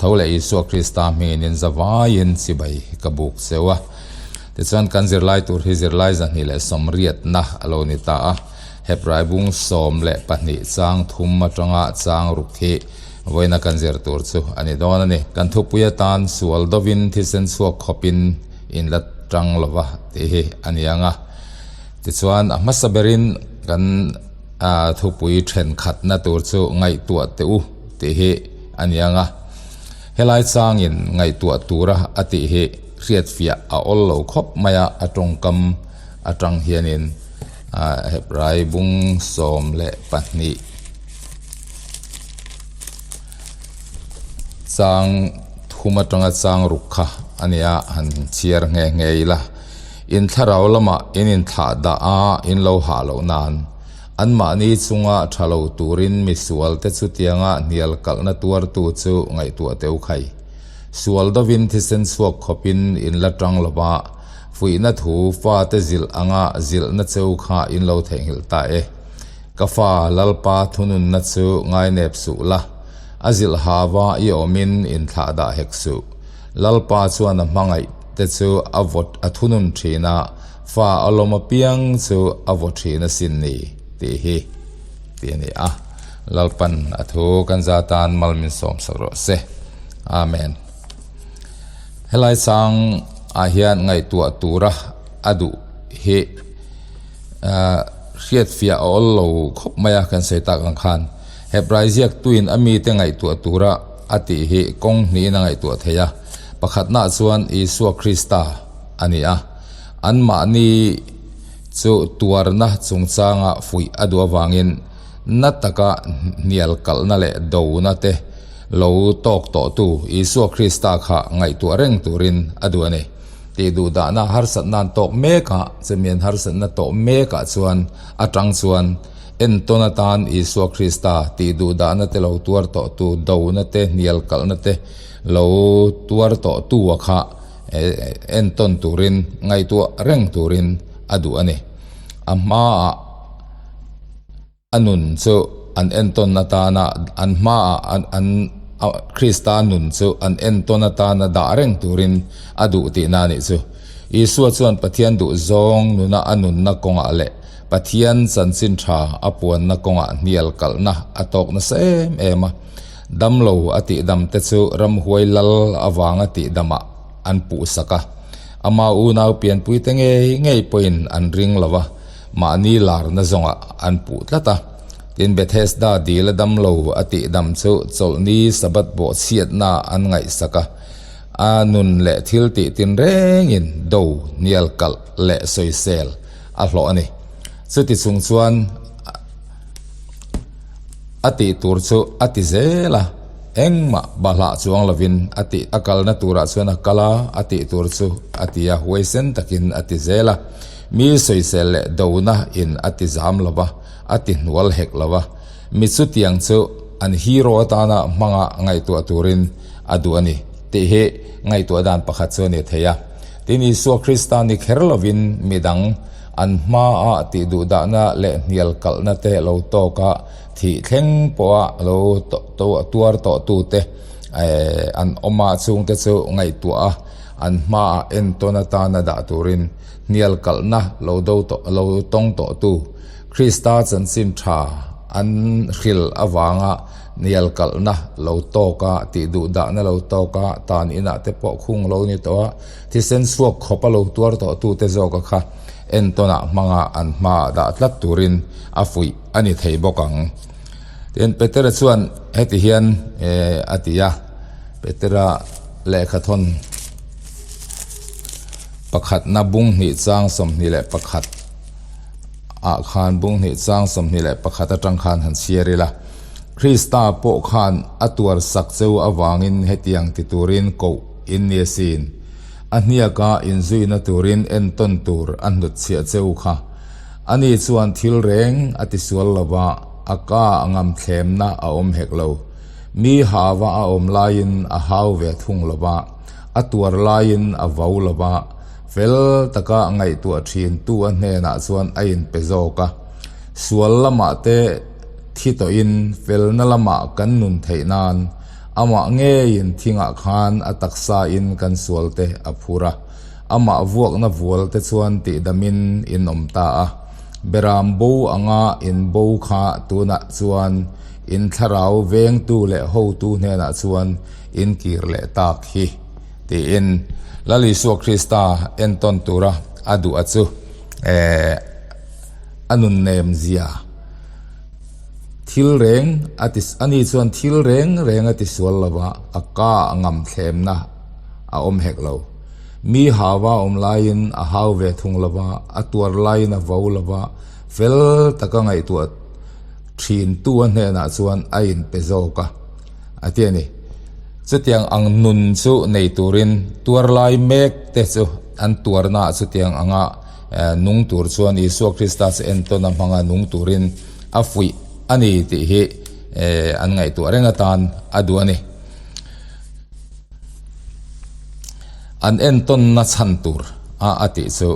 Tho leh Isua Krista hmingin in zavaiin chibai ka buk cheu a. Tichuan kan zirlai tur hi zirlai 280na a lo ni ta a. Hebrai bung 12 chang thum atanga chang ruk hi vawiina kan zir tur chu a ni dawn a ni. Kan thupui atan sual dovin thisen chhuak khawpin in la tang lova tih hi a ni ang a. Tichuan a hmasa berin kan thupui thenkhatna tur chu ngaihtuah teh u tih hi a ni ang a. Helai changin ngaihtuah tura a tih hi hriatfiah a awl lo khawp mai a, a tawngkam atang hianin Hebrai bung 12 chang thum atanga chang ruk kha a nia han chhiar nghe nghe ila. In thlarau lamah in inthlah dah a, in lo hah loh nan. Anmahni chunga tha lo turin misual te chutianga hnial kalhna tuartu chu ngaihtuah teu khai. Sual dovin thisen chhuak khawpin in la tang lo va, fuihna thu fate zilh anga zilhna cheu kha in lo theihnghilh ta e. Ka fa, Lalpa thununna chu ngainep suh la, a zilh hava i awmin inthlah dah hek suh. Lalpa chuan a hmangaih te chu a vawt a thunun thin a, fa a lawm apiang chu a vaw thin asin ni tih hi tih a ni a. Lalpan a thu kan za tan mal min sawm sak rawh se. Amen. Helai chang ah hian ngaihtuah tura a duh hi hriatfiah a awl lo khawp mai a kan sawi tak ang khan Hebrai ziaktuin a mite ngaihtuah tura a tih hi kawng hnihin a ngaihtuah thei a. Pakhatnaah chuan Isua Krista a ni a, anmahni chu tuarna chungchanga fuih a duh avangin na taka hnial kalhna leh dona te lo tawk tawhtu Isua Krista kha ngaihtuah reng turin a duh a ni. Tih duhdahna harsatna an tawk mek a, chumi an harsatna tawh mekah chuan atang chuan Entawn atan Isua Krista tih duhdahna te lo tuar tawhtu, dona te, hnial kalhna te lo tuar tawhtu a kha entawn turin, ngaihtuah reng turin a duh a ni. A hmaah a nun chu an entawn atana an hmaah an Krista nun chu an entawn atana dah reng turin a duh tihna a nih chu. Isua chuan Pathian duhzawng nuna a nunna kawngah leh Pathian chanchin tha a puanna kawngah hnial kalhna a tawk nasa em em a, damlo a tihdam te chu ramhuai lal avanga tihdamah an puhsak a, ama unau pianpui te ngei ngei pawhin an ring lo a, mahni larna zawngah an puh tlat a. Tin, Bethesda dila damlo a tihdam chu chawlhni Sabbath bawhchhiatna an ngaihsak a, a nun leh thil tih tinrengin do, hnial kalh leh sawisel a hlawh a ni. Chuti chung chuan a tih tur chu a ti zel a, engmah bahlah chuang lovin a tih a kalna turah chuan a kal a, a tih tur chu a ti a, huaisen takin a ti zel a. Mi sawisel leh dona in a ti zam lo va, a ti hnual hek lo va. Mi chutiang chu an hero atana hmanga ngaihtuah turin a duh a ni tih hi ngaihtuah dan pakhat chu a ni thei a. Tin, Isua Krista ni kher lovin midang an hmaah tih duhdahna leh hnial kalhna te lo tawk a, thih thleng pawha lo tuar tawhtute an awm a, chungte chu ngaihtuah a, an hmaah entawn atana dah turin hnial kalhna lo do tawh lo tawng tawhtu Krista chanchin tha an hrilh avanga Nial kalhna lo tawk a, tih duh dahna lo tawk a, tan inah te pawh khung lo ni tawh a, thisen chhuak khawp a lo tuar tawh tute zawk a kha entawnah hmanga an hmaah dah tlat turin a fuih a ni thei bawk ang. Tin, Petera chuan heti hian a ti a, Petera lehkhathawn pakhatna bung hnih chang 21. ah khan bung hnih chang 21 atang khan han chhiar ila, Krista pawh khan a tuar sak cheu avangin hetiang ti turin koh in ni asin. A hniaka inzuina turin entawn tur a hnutchhiah cheu kha. Ani chuan thil reng a tisual lo va, a ka a ngam thlemna a awm hek lo. Mi hava a awm laiin a hau ve thung lo va, a tuar laiin a vau lo va, Fel taka ngaihtuah thintu a hnenah chuan a inpe zawk a. Sual lamah te thi tawhin felna lamah kan nun theih nan Amah ngeiin thingah khan a taksa in kan sual te a phur a, amah vuakna vual te chuan tihdamin in awm ta a. Beram bo anga in bo kha tunah chuan in thlarau vengtu leh hotu hnenah chuan in kir leh tak hi, tiin Lal Isua Krista entawn tura a duh a chu a nunnem zia. Thil reng a ti, ani chuan thil reng reng a ti sual lo va, a ka a ngam thlemna a awm hek lo. Mi hauva awm laiin a hau ve thung lo va, a tuar laiin a vo lo va, fel taka ngaihtuah thintu a hnenah chuan a inpe zawk a, a ti a ni. Chutiang ang nun chu nei turin tuar lai mek te chu an tuarnaah chutiang anga nung tur chuan Isua Krista chu entawn a hmanga nung turin a fuih a ni tih hi an ngaihtuah reng atan a duh a ni. An entawnna chhan tur a a tih chu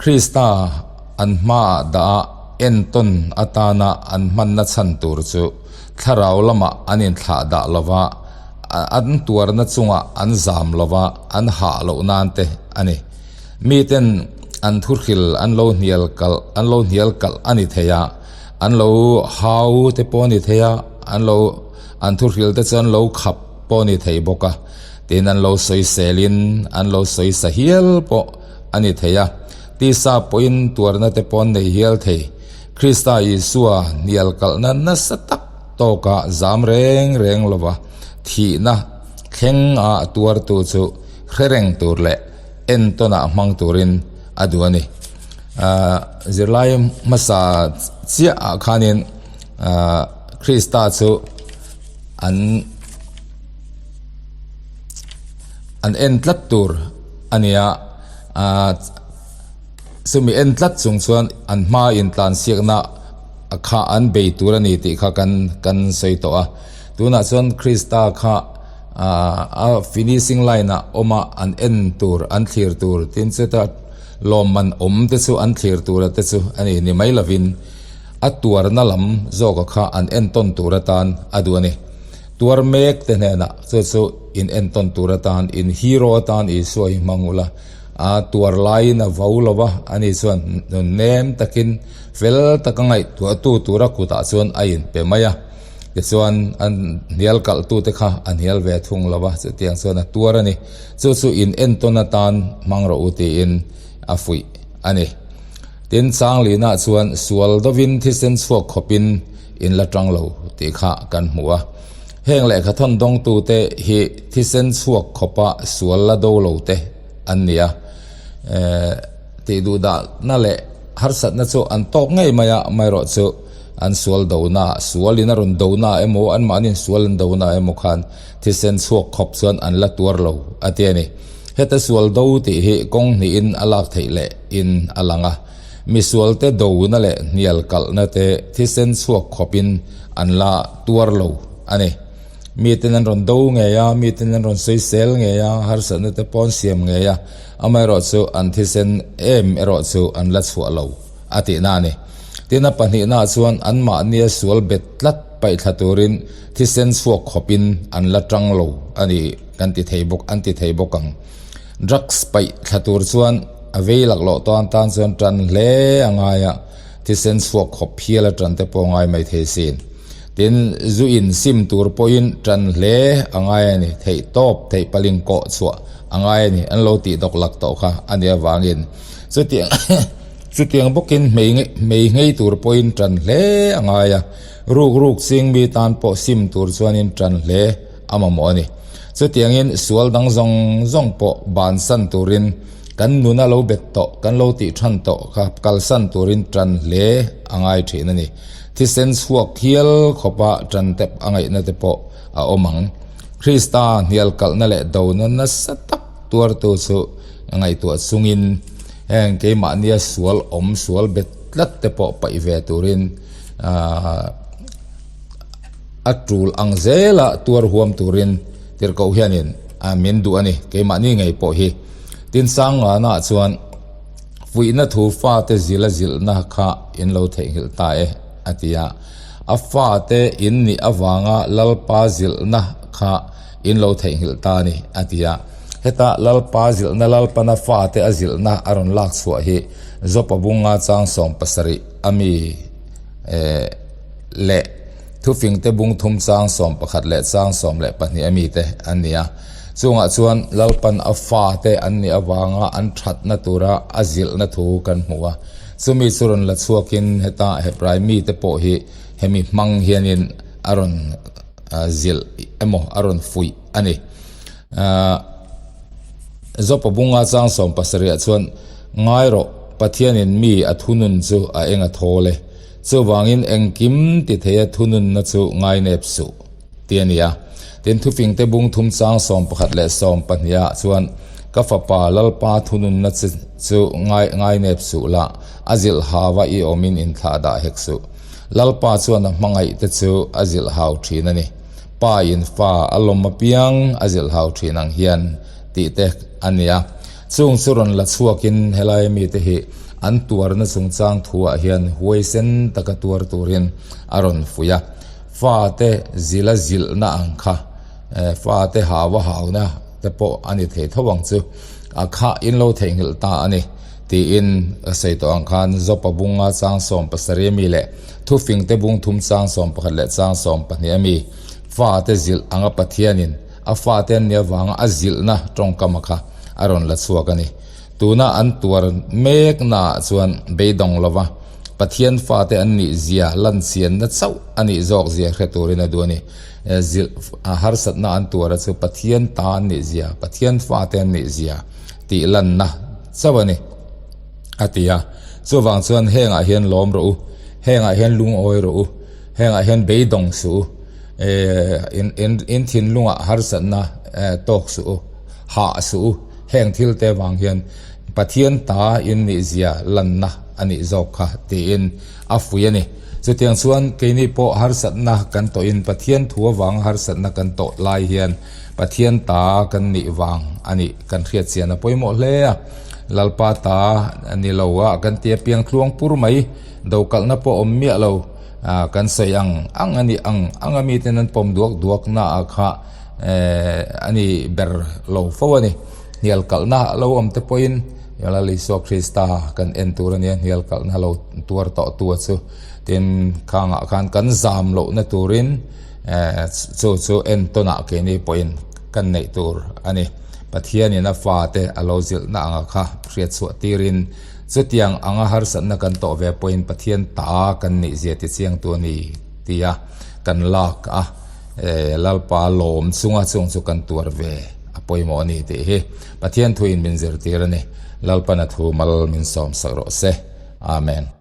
Krista an hmaah dah a entawn atana an hmanna chhan tur chu thlarau lamah an inthlah dah lova an tuarna chungah an zam lova an hah loh nan te a ni. Miten an thuhril an lo hnial kalh an lo hnial kalh a ni thei a, an lo hau te pawh a ni thei a, an lo an thuhril te chu an lo khap pawh a ni thei bawk a, tin an lo sawiselin an lo sawi sa hial pawh a ni thei a, tisa pawhin tuarna te pawh an nei hial thei. Krista Isua hnial kalhna nasa tak tawka zam reng reng lova thihna thleng a tuartu chu hre reng tur leh entawnah hmang turin a duh a ni. Ahh zirlai hmasa chiah ah khanin ahh Krista chu an an en tlat tur a ni a ahh chumi en tlat chung chuan an hma intlansiakna kha an bei tur a ni tih kha kan kan sawi tawh a tunah chuan Krista kha. A finishing line ah awm a an en tur an thlir tur tin chuta lawmman awm te chu an thlir tur a te chu a ni ni mai lovin a tuarna lam zawk a kha an entawn tur atan a duh a ni. Tuar mek te hnenah chu chu in entawn tur atan in hero atan Isua hi hmang ula a tuar laiin a vo lo va ani chuan nun nem takin fel taka ngaihtuahtu tura kutah chuan a inpe mai a. Tichuan, an hnial kalhtute kha a hnial ve thung lo va, chutiang chuan a tuar a ni. Chu chu in entawn atan hmang rawh u tiin a fuih a ni. Tin, Changlina chuan sual dovin thisen chhuak khawpin in la tang lo tih kha kan hmu a. Heng lehkha thawn dawngtute hi thisen chhuak khawpa sual la do lo te an ni a. Tih duhdahna leh harsatna chu an tawk ngei mai a, amaherawh chu an sual dona, sualin a rawn dona emaw, anmahniin sual an dona emaw khan thisen chhuak khawp chuan an la tuar lo a ti a ni. Heta sual do tih hi kawng hnihin a lak theih leh in a lang a, misualte dona leh hnial kalhna te thisen chhuak khawpin an la tuar lo a ni. Miten an rawn do ngei a, miten an rawn sawisel ngei a, harsatna te pawh an siam ngei a, amaherawhchu an thisen em erawh chu an la chhuah lo a tihna a ni. Tin a pahnihnaah chuan anmahnia sual bet tlat paih thla turin thisen chhuak khawpin an la tang lo a ni kan ti thei bawk an ti thei bawk ang. Drugs paih thla tur chuan a vei laklawh tan tan chuan tan hle a ngai a, thisen chhuak khawp hial a tan te pawh a ngai mai thei sin. Tin, zu in sim tur pawhin tan hle a ngai a ni, theih tawp theih paling kawh chhuah a ngai a ni, an lo tih dawk lak tawh kha a nih avangin chutiang chutiang bawkin hmei hmei ngei tur pawhin tan hle a ngai a, ruk ruk ching mi tan pawh sim tur chuanin tan hle a mamawh a ni. Chutiangin sual dang zawng zawng pawh bansan turin kan nuna lo bet tawh, kan lo tih than tawh kha kalsan turin tan hle a ngai thin a ni. Thisen chhuak hial khawpa tan tep a ngaihna te pawh a awm ang. Krista hnial kalhna leh dona nasa tak tuartu chu ngaihtuah chungin heng keimahnia sual awm sual bet tlat te pawh paih ve turin a tul ang zela tuar huam turin tirhkoh hianin min duh a ni, keimahni ngei pawh hi. Tin Sangngana chuan fuihna thu fate zila zilhna kha in lo theihnghilh ta e a ti a, a fate in nih avanga Lalpa zilhna kha. kha in lo theihnghilh ta a ni, a ti a. Heta Lalpa zilhna Lalpana fate a zilhna a rawn lak chhuah hi Jopa bunga chang 70 a mi leh Thufingte bung thum chang 11 leh chang 12 a mite an ni a. Chungah chuan Lalpan a fate an nih avanga an thatna tura a zilhna thu kan hmu a. Chumi chu rawn la chhuakin heta Hebrai mite pawh hi hemi hmang hianin a rawn zilh emaw a rawn fuih a ni. Jopa bunga chang 70 ah chuan, Ngai rawh, Pathianin mi a thunun chu a eng a thawl e. Chuvangin engkim ti theia thununna chu ngainep suh, ti a ni a. Tin, thufingte bung thum chang 11 leh 12 ah chuan, Ka fapa, Lalpa thununna che chu ngainep suh la, a zilh hava i awmin inthlah dah hek suh. Lalpa chuan a hmangaihte chu a zilh hau thin a ni. Pa in fa a lawm apiang a zilh hau thin ang hian, tih te a ni a. Chung chu rawn la chhuakin helai mite hi an tuarna chungchang thuah hian huaisen taka tuar turin a rawn fuih a. Fate zila zilhna ang kha, fate haua hauna te pawh a ni thei tho ang chu, a kha in lo theihnghilh ta a ni, tiin ka sawi tawh ang khan Jopa bunga chang 70 ami leh Thufingte bung thum chang 11 leh chang 12 ami fate zilh anga Pathianin a fate an nih avanga a zilhna tawngkama kha a rawn la chhuak a ni. Tuna an tuar meknaah chuan beidawng lova Pathian fate an nih zia lanchianna chauh a nih zawk zia hre turin a duh a ni. Zilh harsatna an tuar a chu Pathian ta an nih zia, Pathian fate an nih zia tih lanna chauh a ni, a ti a. Chuvang chuan hengah hian lawm rawh u, hengah hian lungawi rawh u, hengah hian beidawng suh u, in thinlungah harsatna tawk suh u, hah suh u, heng thil te vang hian Pathian ta in nih zia lanna a nih zawk kha tiin a fuih a ni. Chutiang chuan keini pawh harsatna kan tawhin Pathian thu avanga harsatna kan tawh lai hian Pathian ta kan nih vang a nih kan hriat chian a pawimawh hle a. Lalpa ta ni lo a kan tia piang tluang pur mai, dokalhna pawh awm miah lo kan sawi ang ang a nih ang ang a miten an pawm duak duak naah kha a ni ber lo fo a ni. Hnial kalhna lo awm te pawhin Lal Isua Krista kan en tur a nia, hnial kalhna lo tuar tawh tu a chu. Tin, khangah khan kan zam lohna turin chu chu entawnah keini pawhin kan neih tur a ni. Pathianin a fate a lo zilhna anga kha hriatchhuah tirin chutiang anga harsatna kan tawh ve pawhin Pathian ta kan nih zia tichiang tu a ni tia kan lak a. Lalpa lawm chunga chung chu kan tuar ve a pawimawh a ni tih hi Pathian thuin min zirtir a ni. Lalpan a thu mal min sawmsak rawh se. Amen.